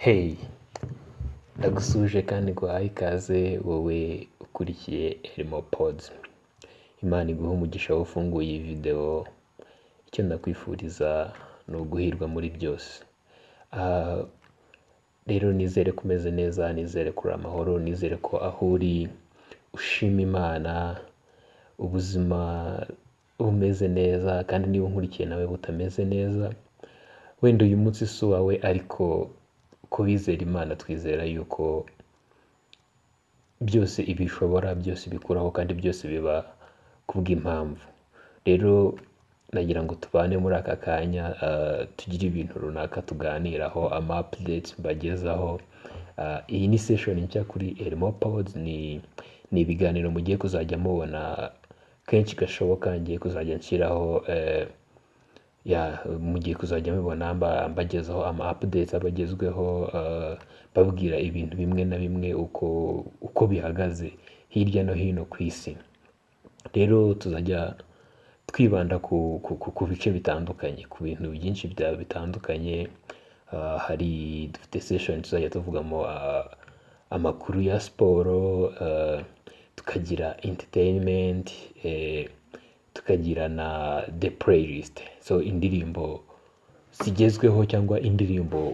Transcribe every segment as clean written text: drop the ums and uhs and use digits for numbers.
Hey, ndagusuhuje kandi nguhaye ikaze wowe ukurikiye Elimo Pods. Imana iguhe umugisha wowe ufunguye iyi video, icyo nakwifuriza ni uguhirwa muri byose. Ah, rero nizere ko umeze neza, nizere ko uri amahoro, nizere ko aho uri ushima Imana, ubuzima bumeze neza, kandi niba unkurikiye nawe butameze neza, wenda uyu munsi si uwawe, ariko ku bizera Imana twizera yuko byose ibishobora, byose ibikuraho kandi byose biba kubw'impamvu. Rero nagira ngo tubane muri aka kanya, tugire ibintu runaka tuganiraho, ama updates mbagezaho. Iyi ni session nshya kuri Elimo Pods, ni ibiganiro mugiye kuzajya mubona kenshi gashoboka, ngiye kuzajya nshyiraho, ya mugiye kuzajya mubibona mbagezaho ama updates aba agezweho, mbabwira ibintu bimwe na bimwe uko bihagaze hirya no hino ku isi. Rero tuzajya twibanda ku bice bitandukanye, ku bintu byinshi bitandukanye. Hari dufite session tuzajya tuvugamo amakuru ya siporo, tukagira entertainment, tukagira na the playlist. So indirimbo zigezweho cyangwa indirimbo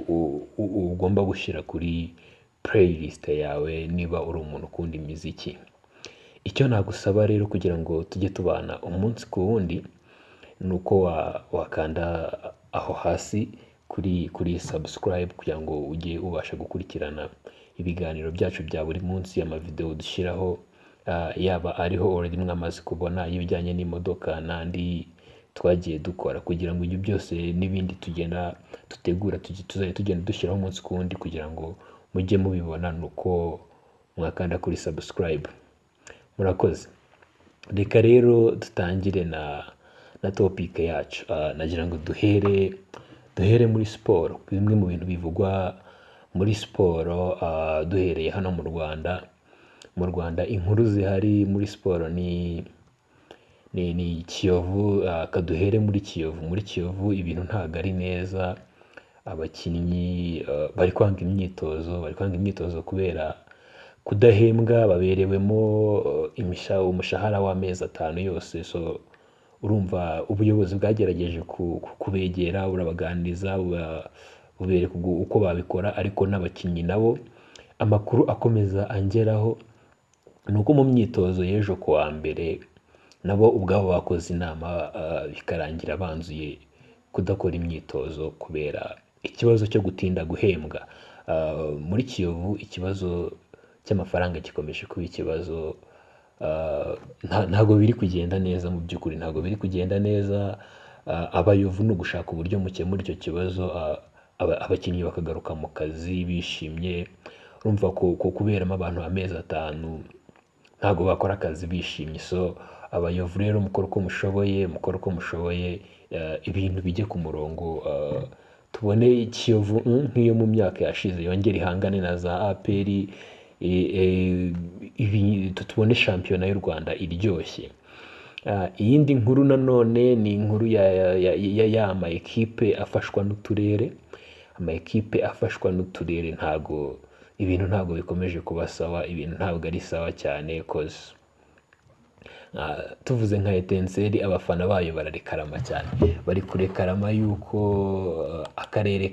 ugomba gushyira kuri playlist yawe niba uri umuntu ukunda imiziki. Icyo nagusaba rero kugira ngo tujye tubana umunsi ku wundi, ni uko wakanda aho hasi kuri subscribe kugira ngo ujye ubasha gukurikirana ibiganiro byacu bya buri munsi, amavideo dushyiraho, yaba ariho already mwamaze kubona y'ibijyanye n'imodoka n'andi twagiye dukora, kugira ngo ibyo byose n'ibindi tugenda dutegura tuzajya tugenda dushyiraho umunsi ku wundi kugira ngo mujye mubibona, ni uko mwakanda kuri subscribe. Murakoze. Reka rero dutangire na topic yacu. Nagira ngo duhere muri siporo, bimwe mu bintu bivugwa muri siporo, duhereye hano mu Rwanda. Mu Rwanda inkuru zihari muri siporo ni Kiyovu. Kaduhere muri Kiyovu. Muri Kiyovu ibintu ntabwo ari neza, abakinnyi bari kwanga imyitozo, bari kwanga imyitozo kubera kudahembwa, baberewemo umushahara w'amezi 5 yose. So urumva ubuyobozi bwagerageje kubegera, burabaganiriza, bubereka uko babikora, ariko n'abakinnyi nabo amakuru akomeza angeraho ni uko mu myitozo y'ejo ku wa mbere nabo ubwabo bakoze inama, bikarangira banzuye kudakora imyitozo kubera ikibazo cyo gutinda guhembwa. Muri Kiyovu ikibazo cy'amafaranga gikomeje kuba ikibazo, ntabwo biri kugenda neza mu by'ukuri, ntabwo biri kugenda neza. Abayovu ni ugushaka uburyo mukemura icyo kibazo, abakinnyi bakagaruka mu kazi bishimye. Urumva ko kuberamo abantu amezi 5 ntabwo bakora akazi bishimye. So abayovu rero mukore uko mushoboye, mukore uko mushoboye, ibintu bijye ku murongo, tubone Kiyovu nk'iyo mu myaka yashize yongere ihangane na za APR, ibi tubone shampiyona y'u Rwanda iryoshye. Iyindi nkuru nanone ni inkuru ya ma ekipe afashwa n'uturere. Ama ekipe afashwa n'uturere ntago ibintu ntabwo bikomeje kuba sawa, ibintu ntabwo ari sawa cyane, 'cause tuvuze nka Etincelles, abafana bayo bararekarama cyane, bari kurekarama yuko akarere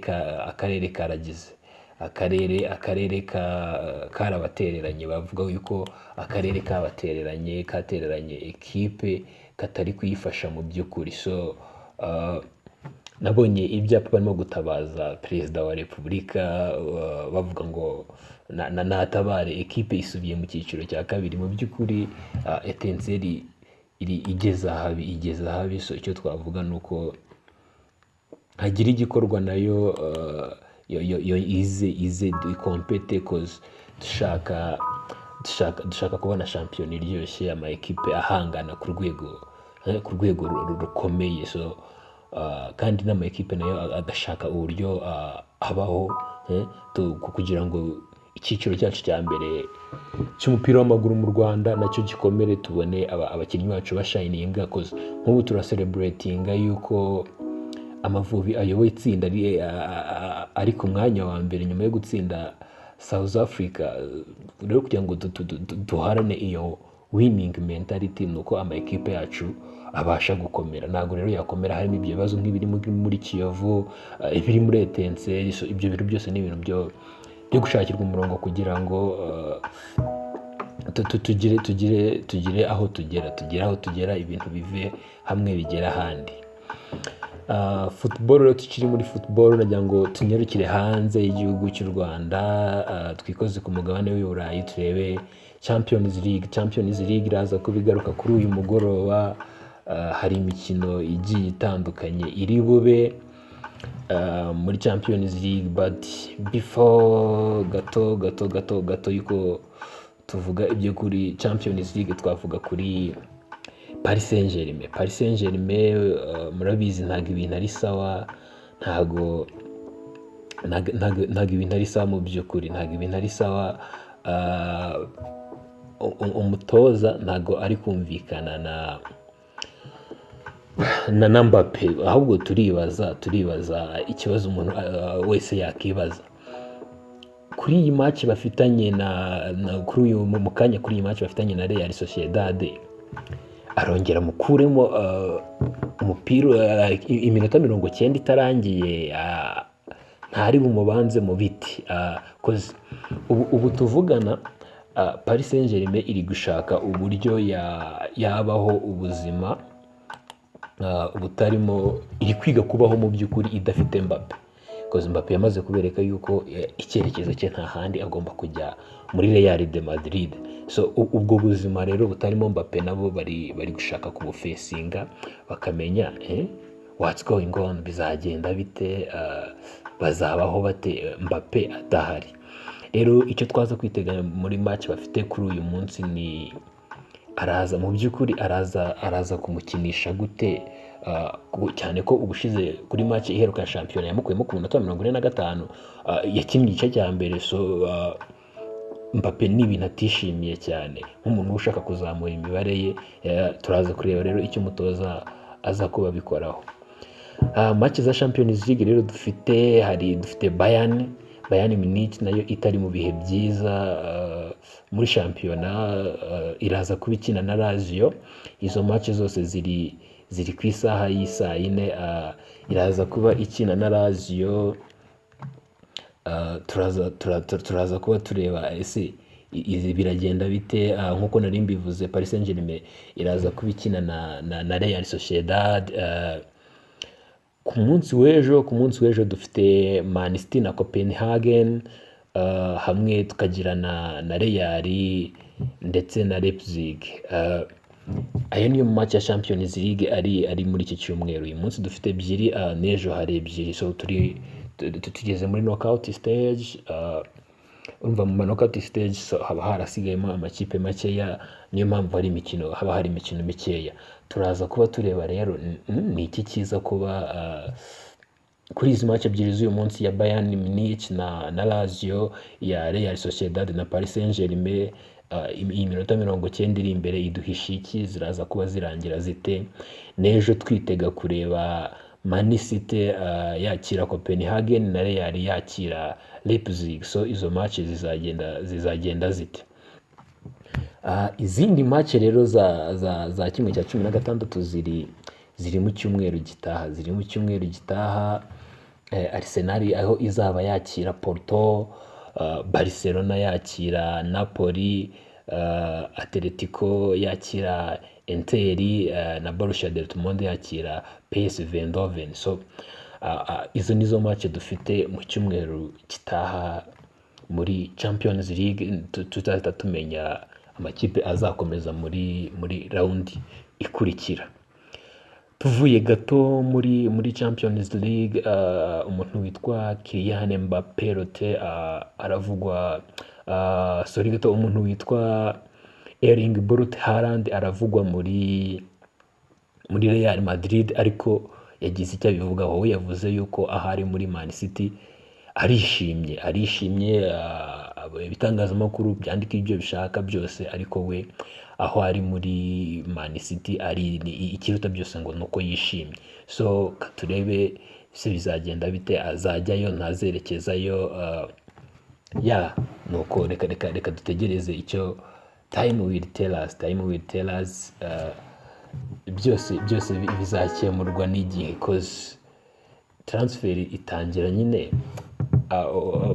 karagize akarere karabatereranye. Bavuga yuko akarere kabatereranye, katereranye ekipe, katari kuyifasha mu by'ukuri. So nabonye ibyapa barimo gutabaza Perezida wa Repubulika, bavuga ngo natabare, ekipe isubiye mu cyiciro cya kabiri. Mu by'ukuri Etincelles iri igeze ahabi, igeze ahabi. So icyo twavuga ni uko hagira igikorwa nayo, yo ize ikompete, 'cause dushaka kubona shampiyona iryoshye, ama ekipe ahangana ku rwego rukomeye. So kandi n'ama ekipe nayo agashaka uburyo abaho, kugira ngo icyiciro cyacu cya mbere cy'umupira w'amaguru mu Rwanda nacyo gikomere, tubone abakinnyi bacu bashininga, 'cause nk'ubu turacelebratinga yuko Amavubi ayoboye itsinda ari ku mwanya wa mbere nyuma yo gutsinda South Africa. Rero kugira ngo duharane iyo winning mentality, ni uko ama ekipe yacu abasha gukomera. Ntabwo rero yakomera harimo ibyo bibazo nk'ibiri muri Kiyovu, ibiri muri Etincelles. So, ibyo bintu byose ni ibintu byo gushakirwa umurongo kugira ngo tugire aho tugera, ibintu bive hamwe bigere ahandi. Football rero, tukiri muri football, nagira ngo tunyarukire hanze y'igihugu cy'u Rwanda, twikoze ku mugabane w'i Burayi, turebe Champions League. Champions League iraza kuba igaruka kuri uyu mugoroba. Hari imikino igiye itandukanye iri bube muri Champions League. But before gato gato gato gato yuko tuvuga ibyo kuri Champions League, twavuga kuri Paris Saint-Germain. Paris Saint-Germain, murabizi, ntabwo ibintu ari sawa, ntabwo ibintu ari sawa. Mu by'ukuri ntabwo ibintu ari sawa. Umutoza ntabwo ari kumvikana na Mbappe. Ahubwo turibaza ikibazo umuntu wese yakibaza kuri iyi match bafitanye na kuri uyu mu kanya, kuri iyi match bafitanye na Real Sociedad, arongera mukuremo umupira iminota 90 itarangiye, ntari bumubanze mu biti? 'Cause ubu tuvugana, Paris Saint-Germain iri gushaka uburyo yabaho ubuzima butarimo, iri kwiga kubaho mu by'ukuri idafite Mbappe, because Mbappe yamaze kubereka yuko icyerekezo cye nta handi, agomba kujya muri Real de Madrid. So ubwo buzima rero butarimo Mbappe, nabo bari gushaka kubufacinga, bakamenya what's going on, bizagenda bite, bazabaho bate Mbappe adahari. Rero icyo twaza kwitega muri match bafite kuri uyu munsi ni araza mu by'ukuri araza kumukinisha gute? Cyane ko ubushize kuri match iheruka ya shampiyona yamukuyemo ku minota 45, yakinnye igice cya mbere. So Mbappe ni ibintu atishimiye cyane nk'umuntu ushaka kuzamura imibare ye. Turaza kureba rero icyo umutoza aza kuba abikoraho. Match za Champions League rero dufite, hari dufite Bayern Munich nayo itari mu bihe byiza muri shampiyona, iraza kuba ikina na Lazio. Izo match zose ziri ku isaha y'isaa 4. Iraza kuba ikina na Lazio. Turaza kuba tureba ese izi biragenda bite. Nk'uko nari mbivuze, Paris Saint-Germain iraza kuba ikina na Real Sociedad. Ku munsi w'ejo dufite Man City na Copenhagen, hamwe tukagira na Real ndetse na Leipzig. Ayo niyo match ya Champions League ari muri iki cyumweru. Uyu munsi dufite ebyiri, n'ejo hari ebyiri. So turi tugeze muri knockout stage. Urumva mu knockout stage, so haba harasigayemo amakipe makeya, niyo mpamvu hari imikino, haba hari imikino mikeya. Turaza kuba tureba rero ni iki kiza kuba kuri izi match ebyiri z'uyu munsi, ya Bayern Munich na Lazio, ya Real Sociedad na Paris Saint-Germain. Iyi minota 90 iri imbere iduhisha iki? Ziraza kuba zirangira zite? N'ejo twitega kureba Man City yakira Copenhagen na Real yakira Leipzig. So izo match zizagenda zite? Izindi match rero za 16 ziri mu cyumweru gitaha, Arsenal aho izaba yakira Porto, Barcelona yakira Napoli, Atletico yakira Inter, na Borussia Dortmund yakira PSV Eindhoven. So izo nizo match dufite mu cyumweru gitaha muri Champions League. Tuzahita tumenya amakipe azakomeza muri round ikurikira. Tuvuye gato muri Champions League, umuntu witwa Kylian Mbappe Lottin aravugwa, sorry gato, umuntu witwa Erling Braut Haaland aravugwa muri Real Madrid, ariko yagize icyo abivugaho. We yavuze yuko aho ari muri Man City arishimye. Ibitangazamakuru byandika ibyo bishaka byose, ariko we aho ari muri Man City ari ikiruta byose ngo nuko yishimye. So turebe se bizagenda bite, azajyayo ntazerekezayo? Ya, nuko reka dutegereze icyo time will tell us, time will tell us. Byose bizakemurwa n'igihe, 'cause transfer itangira nyine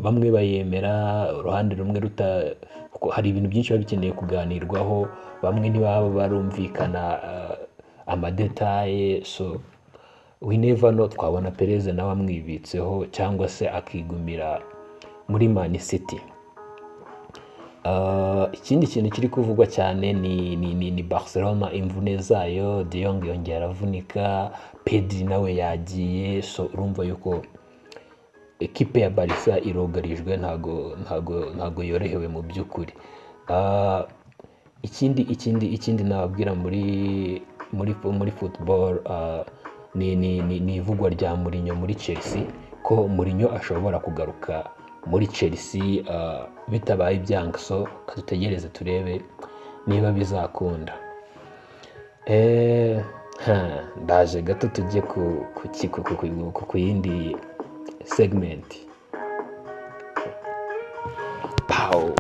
bamwe bayemera uruhande rumwe ruta, kuko hari ibintu byinshi biba bikeneye kuganirwaho, bamwe ntibaba barumvikana ama détails. So we never know, twabona Perez nawe amwibitseho cyangwa se akigumira muri Man City. Ikindi kintu kiri kuvugwa cyane ni Barcelona, imvune zayo. De Jong yongera aravunika, Pedri nawe yagiye, so urumva yuko ekipe ya Barca irugarijwe, ntago yorohewe mu by'ukuri. Ikindi nababwira muri football ni ivugwa rya Mourinho muri Chelsea, ko Mourinho ashobora kugaruka muri Chelsea bitabaye ibyanga. So dutegereze turebe niba bizakunda. Ndaje gato tujye ku yindi segment. Pow.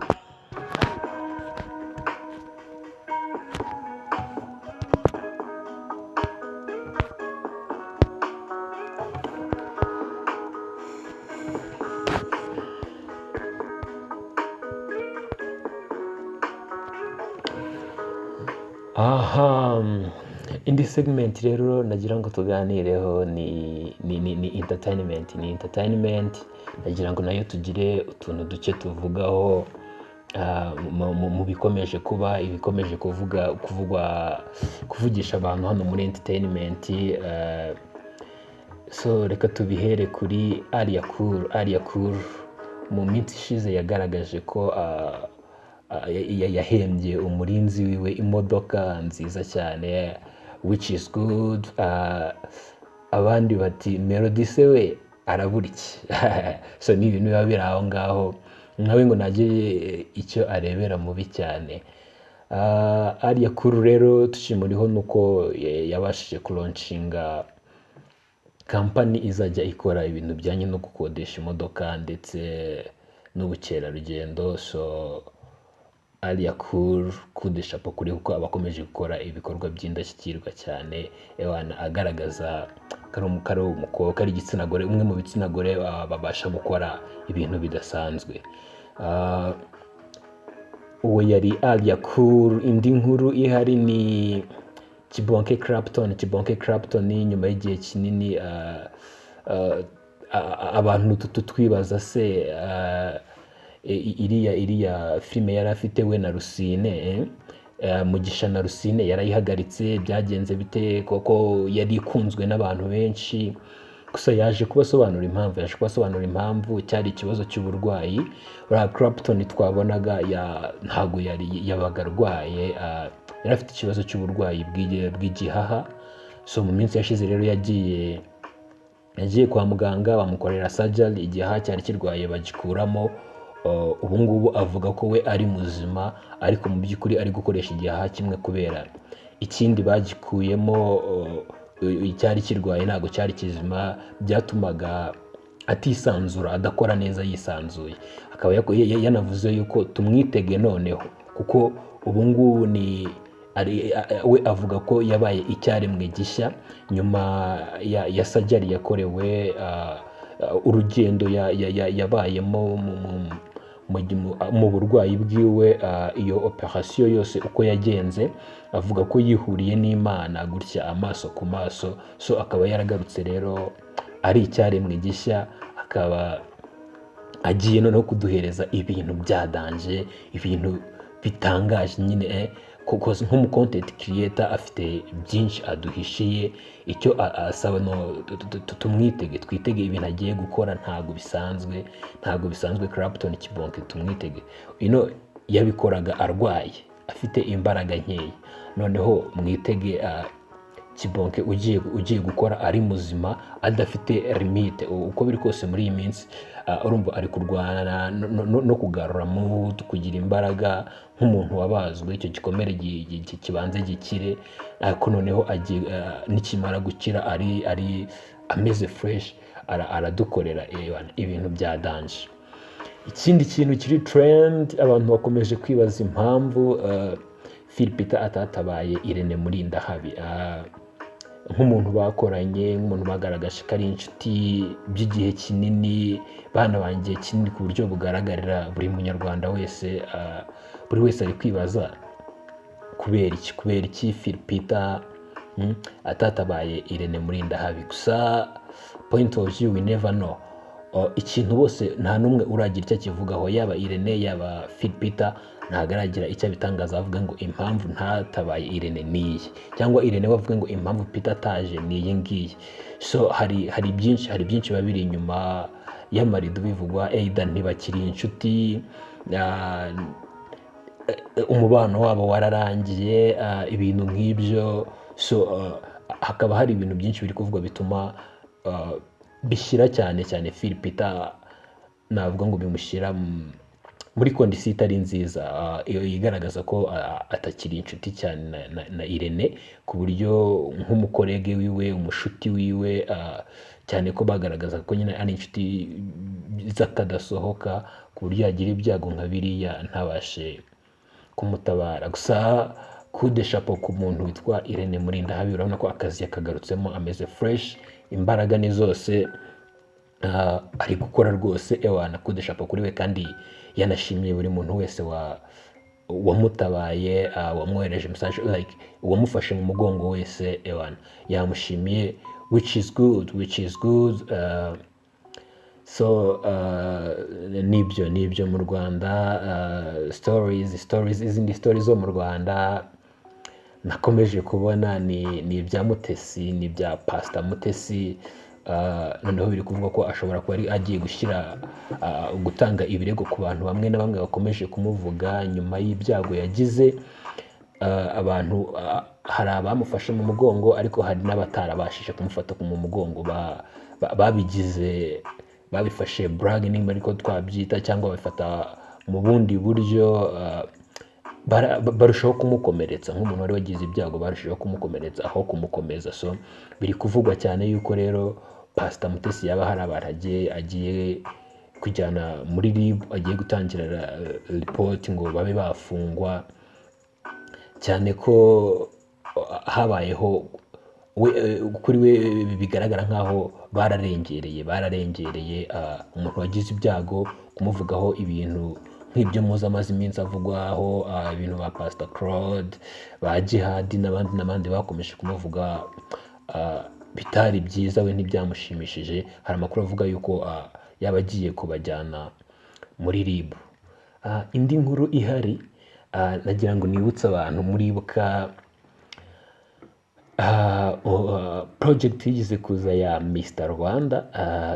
Aha, indi segment rero nagira ngo tuganireho ni entertainment. Ni entertainment nagira ngo nayo tugire utuntu duke tuvugaho mu bikomeje kuba, ibikomeje kuvuga kuvugwa, kuvugisha abantu hano muri entertainment. So reka tubihere kuri Alliah Cool. Alliah Cool mu minsi ishize yagaragaje ko yahembye umurinzi wiwe imodoka nziza cyane, which is good. Abandi bati Melody se we arabura iki? So ni ibintu biba biri aho ngaho, nawe ngo nagire icyo arebera mubi cyane. Alliah Cool rero tukimuriho nuko yabashije kulaunchinga company izajya ikora ibintu bijyanye no gukodesha imodoka ndetse n'ubukerarugendo. So Alliah Cool, coup de chapeau kuri, kuko aba akomeje gukora ibikorwa by'indashyikirwa cyane. Ewana, agaragaza ko ari umukobwa, ko ari igitsina gore, umwe mu bitsina gore babasha gukora ibintu bidasanzwe. Uwo yari Alliah Cool. Indi nkuru ihari ni Kibonke Clapton. Kibonke Clapton nyuma y'igihe kinini abantu twibaza se iriya filime yari afite we na Rusine, Mugisha na Rusine, yarayihagaritse, byagenze bite, koko yari ikunzwe n'abantu benshi? Gusa yaje kubasobanura impamvu cyari ikibazo cy'uburwayi. Uriya Clapton twabonaga ntabwo yari yabaga arwaye, yari afite ikibazo cy'uburwayi bw'igihaha. So mu minsi yashize rero yagiye kwa muganga, bamukorera surgery, igihaha cyari kirwaye bagikuramo. Ubu ngubu avuga ko we ari muzima, ariko mu by'ukuri ari gukoresha igihaha kimwe kubera ikindi bagikuyemo, icyari kirwaye ntabwo cyari kizima, byatumaga atisanzura, adakora neza yisanzuye. Akaba yanavuze yuko tumwitege noneho, kuko ubu ngubu ni we avuga ko yabaye icyaremwe gishya nyuma ya surgery yakorewe, urugendo yabayemo mu burwayi bwiwe, iyo operation yose uko yagenze, avuga ko yihuriye n'Imana gutya amaso ku maso. So akaba yaragarutse rero ari icyaremwe gishya, akaba agiye noneho kuduhereza ibintu bya danger, ibintu bitangaje nyine, kuko nk'umu content creator afite byinshi aduhishiye. Icyo asaba no tumwitege, twitege ibintu agiye gukora, ntabwo bisanzwe, ntabwo bisanzwe. Clapton Kibonke tumwitege. Ino yabikoraga arwaye, afite imbaraga nkeya, noneho mwitege. Kibonke ugiye gukora ari muzima, adafite limite. Uko biri kose muri iyi minsi, urumva ari kurwana no kugarura mood, kugira imbaraga nk'umuntu wabazwe. Icyo gikomere kibanze gikire, ariko noneho nikimara gukira ari ameze fresh, aradukorera ibintu bya danger. Ikindi kintu kiri trend, abantu bakomeje kwibaza impamvu Phil Peter atatabaye Irene Murindahabi, nk'umuntu bakoranye, nk'umuntu bagaragaje ko ari inshuti by'igihe kinini, banabangiye kinini ku buryo bugaragarira buri Munyarwanda wese. Buri wese ari kwibaza kubera iki Phil Peter atatabaye Irene Murindahabi. Gusa point of view, we never know. Ikintu bose, nta n'umwe uragira icyo akivugaho, yaba Irene, yaba Phil Peter, ntabwo aragira icyo abitangaza avuga ngo impamvu ntatabaye Irene ni iyi, cyangwa Irene we avuga ngo impamvu Peter ataje ni iyi ngiyi. So hari byinshi biba biri inyuma y'amarido bivugwa. Either ntibakiri inshuti, umubano wabo wararangiye, ibintu nk'ibyo. So hakaba hari ibintu byinshi biri kuvugwa bituma bishyira cyane cyane Phil Peter, navuga ngo bimushyira muri condition itari nziza, iyo igaragaza ko atakiri inshuti cyane na Irene, ku buryo nk'umucollègue wiwe, umushuti wiwe, cyane ko bagaragaza ko nyine ari inshuti z'akadasohoka, ku buryo yagira ibyago nka biriya ntabashe kumutabara. Gusa coup de chapeau ku muntu witwa Irene Murindahabi. Urabona ko akazi yakagarutsemo ameze fresh, imbaraga ni zose, ari gukora rwose. Ewana, coup de chapeau kuri we, kandi yanashimiye buri muntu wese wa wamutabaye, wamwohereje message, like uwamufashe mu mugongo wese. Ewana, yamushimiye, which is good, which is good. So nibyo mu Rwanda. Stories, izindi stories zo mu Rwanda nakomeje kubona ni ibya Mutesi, ni ibya Pastor Mutesi. Noneho biri kuvuga ko ashobora kuba ari agiye gushyira gutanga ibirego ku bantu bamwe na bamwe bakomeje kumuvuga nyuma y'ibyago yagize. Abantu, hari abamufashe mu mugongo, ariko hari n'abatarabashije kumufata mu mugongo, babigize, babifashe brag nimba ariko twabyita, cyangwa babifata mu bundi buryo, barushaho kumukomeretsa nk'umuntu wari wagize ibyago, barushaho kumukomeretsa aho kumukomeza. So biri kuvugwa cyane yuko rero Pastor Mutesi yaba hari abantu agiye kujyana muri RIB, agiye gutangira report ngo babe bafungwa, cyane ko habayeho we, kuri we bigaragara nkaho bararengereye umuntu wagize ibyago, kumuvugaho ibintu nk'ibyo muzi amaze iminsi avugwaho, ibintu ba Pastor Claude, ba Jihadi n'abandi n'abandi bakomeje kumuvuga, bitari byiza, we ntibyamushimishije. Hari amakuru avuga yuko yaba agiye kubajyana muri RIB. Indi nkuru ihari, nagira ngo nibutse abantu, muribuka project yigeze kuza ya Mr Rwanda,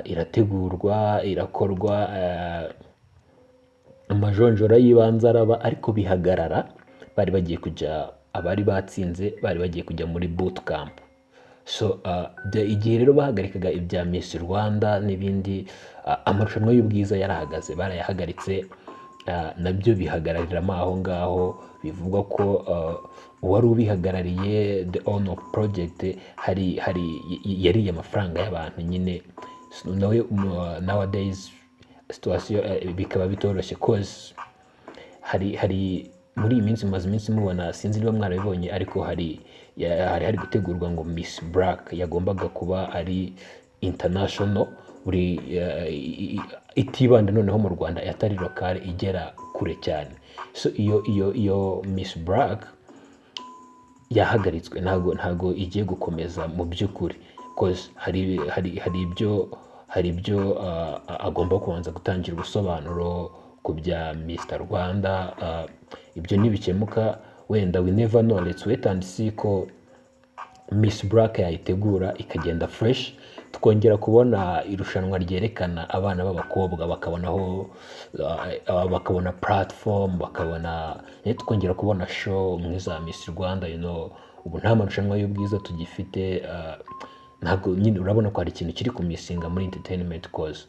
irategurwa, irakorwa, amajonjora y'ibanze araba, ariko bihagarara. Bari bagiye kujya, abari batsinze bari bagiye kujya muri boot camp. So igihe rero bahagarikaga ibya Miss Rwanda n'ibindi, amarushanwa y'ubwiza yarahagaze, barayahagaritse, nabyo bihagarariramo aho ngaho. Bivugwa ko uwari ubihagarariye, the owner of project, hari yariye amafaranga y'abantu nyine. So, nawe nowadays situation bikaba bitoroshye, cause hari muri iyi minsi, mumaze iminsi mubona, sinzi niba mwarabibonye, ariko hari gutegurwa ngo Miss Black yagombaga kuba ari international, buri itibanda noneho mu Rwanda, atari local, igera kure cyane. So iyo Miss Black yahagaritswe, ntago igiye gukomeza mu by'ukuri, cause hari ibyo agomba kubanza gutangira ubusobanuro ku bya Mr Rwanda. Ibyo nibikemuka wenda, we never know, let's wait and see ko Miss Black yayitegura ikagenda fresh, tukongera kubona irushanwa ryerekana abana b'abakobwa bakabonaho, bakabona platform, bakabona, tukongera kubona show nk'iza Miss Rwanda. Ubu nta marushanwa y'ubwiza tugifite. Ntabwo nyine urabona ko hari ikintu kiri kumissinga muri entertainment, cause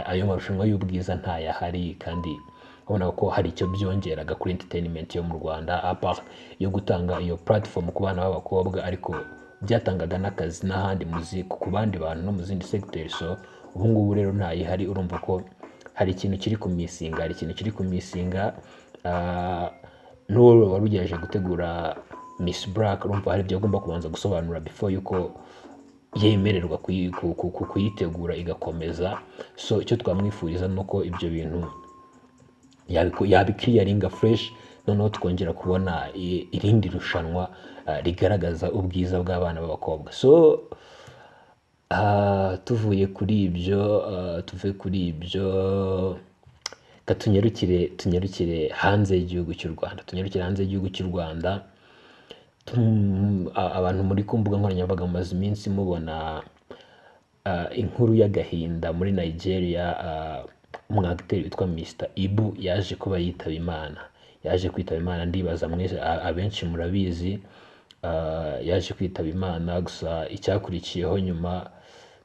ayo marushanwa y'ubwiza ntayahari, kandi ubona ko hari icyo byongeraga kuri entertainment yo mu Rwanda, à part yo gutanga iyo platform ku bana b'abakobwa, ariko byatangaga n'akazi n'ahandi ku bandi bantu no mu zindi secteur. So ubu ngubu rero ntayihari, urumva ko hari ikintu kiri kumissinga, hari ikintu kiri kumissinga. N'uwo wari ugerageje gutegura Miss Black, urumva hari ibyo agomba kubanza gusobanura before yuko yemererwa kuyitegura igakomeza. So icyo twamwifuriza ni uko ibyo bintu yabiclearinga fresh, noneho tukongera kubona irindi rushanwa rigaragaza ubwiza bw'abana b'abakobwa. So tuvuye kuri ibyo, tuve kuri ibyo, reka tunyarukire hanze y'igihugu cy'u Rwanda, tunyarukire hanze y'igihugu cy'u Rwanda. Abantu muri ku mbuga nkoranyambaga mumaze iminsi mubona inkuru y'agahinda muri Nigeria. Umwagiteri witwa Mr Ibu yaje kuba yitaba Imana, yaje kwitaba Imana. Ndibaza mwese, abenshi murabizi. Yaje kwitaba Imana, gusa icyakurikiyeho nyuma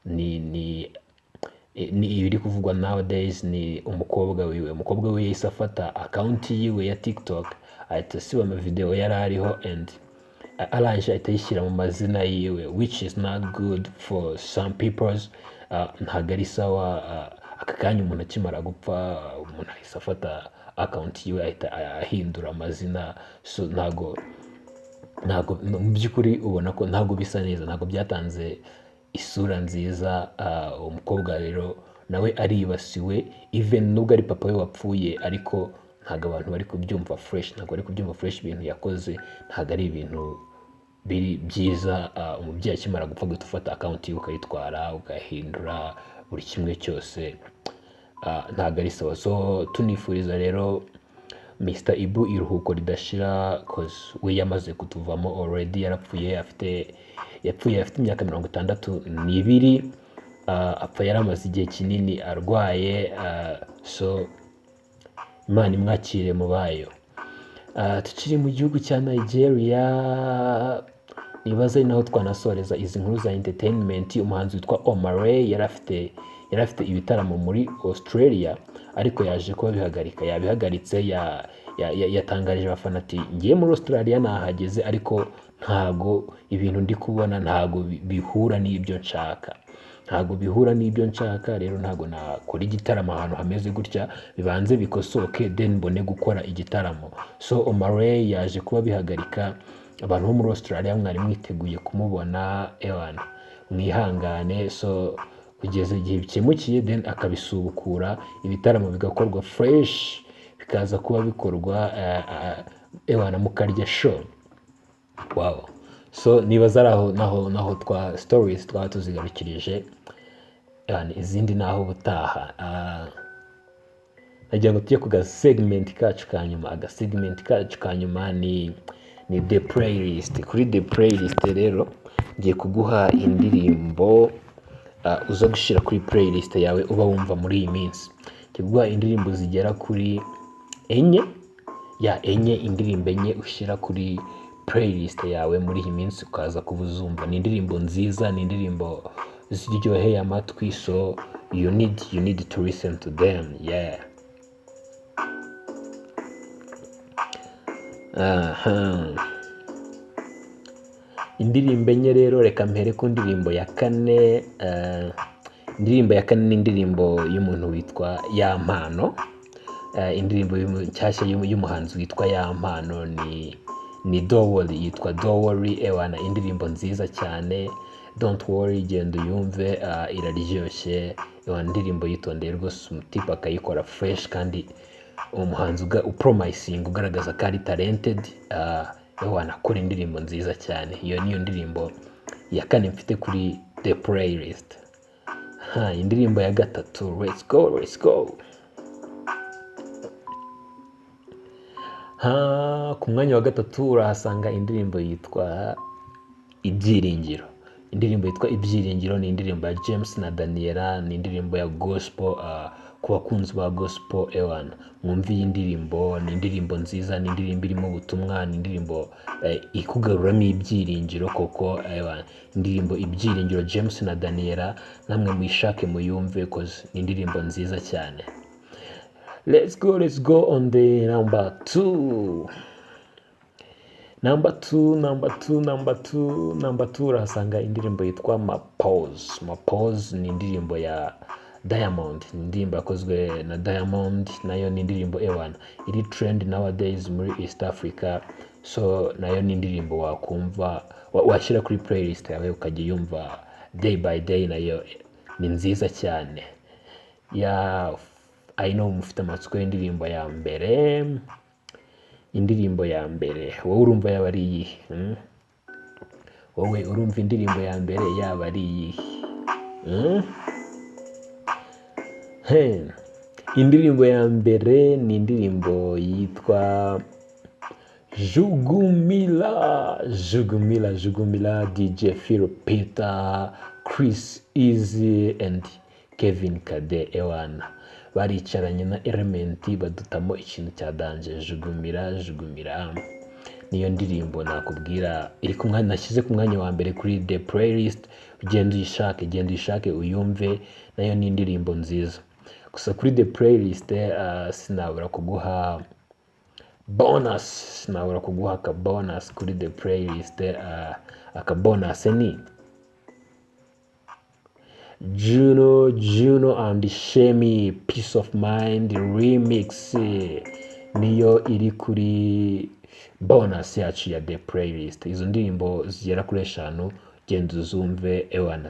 ni ibiri kuvugwa nowadays, ni umukobwa wiwe. Umukobwa we yahise afata account yiwe ya TikTok, ahita asiba amavideo yari ariho, and arangije ahita ayishyira mu mazina yiwe, which is not good for some peoples. Ntabwo ari sawa. Aka kanya umuntu akimara gupfa, umuntu ahise afata account yiwe, ahita ahindura amazina. So ntabwo mu by'ukuri ubona ko ntabwo bisa neza, ntabwo byatanze isura nziza. Umukobwa rero nawe aribasiwe, even nubwo ari papa we wapfuye, ariko ntabwo abantu bari kubyumva fresh, ntabwo bari kubyumva fresh. Ibintu yakoze ntabwo ari ibintu biri byiza. Umubyeyi akimara gupfa guhita ufata account ye ukayitwara, ugahindura buri kimwe cyose, ntabwo ari sawa. So tunifuriza rero Mr Ibu iruhuko ridashira, cause we yamaze kutuvamo already, yarapfuye afite, yapfuye afite imyaka 62. Apfa yari amaze igihe kinini arwaye. So Imana imwakire mu bayo. Tukiri mu gihugu cya Nigeria, nibaza ari naho twanasoreza izi nkuru za entertainment. Umuhanzi witwa Omah Lay yari afite ibitaramo muri Australia, ariko yaje kuba bihagarika, yabihagaritse. Yatangarije abafana ati: "Ngiye muri Australia, nahageze, ariko ntago ibintu ndi kubona ntago bihura n'ibyo nshaka, ntago bihura n'ibyo nshaka. Rero ntago nakora igitaramo ahantu hameze gutya, bibanze bikosoke, then mbone gukora igitaramo." So Omah Lay yaje kuba bihagarika. Abantu bo muri Australia mwari mwiteguye kumubona, ewana mwihangane. So kugeza igihe bikemukiye, then akabisubukura, ibitaramo bigakorwa fresh, bikaza kuba bikorwa, ewana mukarya show. Wow. So nibaza ari aho naho twa stories twaba tuzigarukirije. Ewana, izindi naho ubutaha. Nagira ngo tujye ku gasegment kacu ka nyuma. Agasegment kacu ka nyuma ni the playlist. Kuri the playlist rero ngiye kuguha indirimbo uza gushyira kuri playlist yawe uba wumva muri iyi minsi. Ngiye kuguha indirimbo zigera kuri enye, ya enye, indirimbo enye ushyira kuri playlist yawe muri iyi minsi ukaza kuba uzumva. Ni indirimbo nziza, ni indirimbo ziryoheye amatwi, so you need to listen to them, yeah. Aha. Indirimbo enye rero, reka mpere ku ndirimbo ya kane. Indirimbo ya kane ni indirimbo y'umuntu witwa Yampano. Indirimbo nshyashya y'umuhanzi witwa Yampano ni Dowori, yitwa Dowori. Ewana, indirimbo nziza cyane, don't worry, genda uyumve, iraryoshye. Ewana, indirimbo yitondeye rwose, umutipe akayikora fresh, kandi umuhanzi upromising, ugaragaza ko ari talented. Ewana, akora indirimbo nziza cyane. Iyo niyo ndirimbo ya kane mfite kuri the playlist. Ha, indirimbo ya gatatu, let's go, let's go. Ha, ku mwanya wa gatatu urahasanga indirimbo yitwa Ibyiringiro. Indirimbo yitwa Ibyiringiro ni indirimbo ya James na Daniela, ni indirimbo ya gospel. Ku bakunzi ba gospel, ewana, mwumve iyi ndirimbo. Ni indirimbo nziza, ni indirimbo irimo ubutumwa, ni indirimbo ikugaruramo ibyiringiro koko. Ewana, indirimbo Ibyiringiro, James na Daniela, namwe muyishake muyumve, 'cause ni indirimbo nziza cyane. Let's go, let's go on the number two. Number two, number two, number two, number two, urahasanga indirimbo yitwa Mapose. Mapose ni indirimbo ya Diamond, ni indirimbo yakozwe na Diamond. Nayo ni indirimbo, ewana, iri trend nowadays muri East Africa. So nayo ni indirimbo wakumva, washyira kuri playlist yawe ukajya uyumva day by day. Nayo ni nziza cyane. Ya, I know mufite amatsiko y'indirimbo ya mbere. Indirimbo ya mbere wowe urumva yaba ari iyihe, Wowe urumva indirimbo ya mbere yaba ari iyihe, Hey. Indirimbo ya mbere ni indirimbo yitwa Jugumila, Jugumila, Jugumila, DJ Phil Peter, Chris Easy and Kevin Kade. Ewana, baricaranye na Element badutamo ikintu cya danger. Jugumila, Jugumila niyo ndirimbo nakubwira iri ku mwanya, nashyize ku mwanya wa mbere kuri the playlist. Ugenda uyishake, genda uyishake uyumve, nayo ni indirimbo nziza. Gusa kuri the playlist sinabura kuguha bonus, sinabura kuguha aka bonus kuri the playlist. Aka bonus ni Juno, Juno and Shemi, Peace of Mind remix, niyo iri kuri bonus yacu ya the playlist. Izo ndirimbo zigera kuri eshanu, genda uzumve, ewana.